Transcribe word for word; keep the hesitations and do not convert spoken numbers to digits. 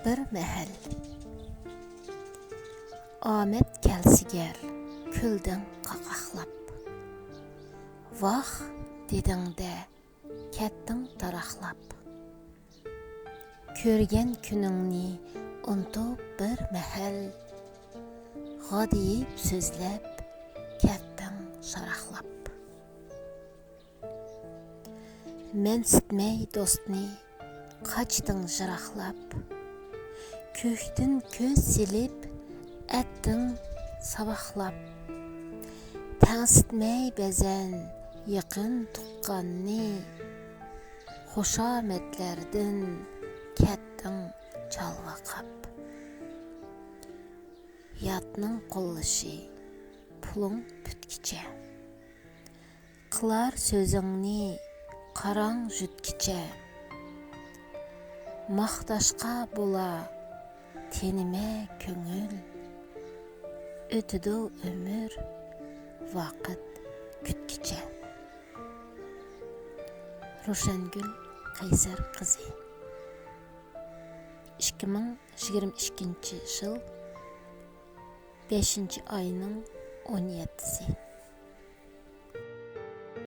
بىر مەھەل. ئامەت كەلسە گەر، كۈلدۈڭ قاقاقلاپ. ۋاھ دېدىڭ-دە، كەتتىڭ تاراقلاپ. كۆرگەن كۈنۈڭنى ئۇنتۇپ بىر مەھەل، غادىيىپ سۆزلەپ، كەتتىڭ شاراقلاپ. مەنسىتمەي دوستنى قاچتىڭ يىراقلاپ، كۆكتىن كۆز سېلىپ ئەتتىڭ ساۋاقلاپ. تەڭسىتمەي بەزەن يېقىن تۇغقاننى، خۇشامەتلەردىن كەتتىڭ چالۋاقاپ. ياتنىڭ قوللىشى، پۇلۇڭ پۈتكىچە. قىلار سۆزۈڭنى قاراڭ جۈتكىچە، ماختاشقا بولا تېنىمە كۆڭۈل، ئۆتىدۇ ئۆمۈر ۋاقىت كۈتكىچە. روشەنگۈل قەيسەر قىزى. ئىككى مىڭ يىگىرمە ئىككىنچى يىل بەشىنچى ئاينىڭ ئون يەتتىسى.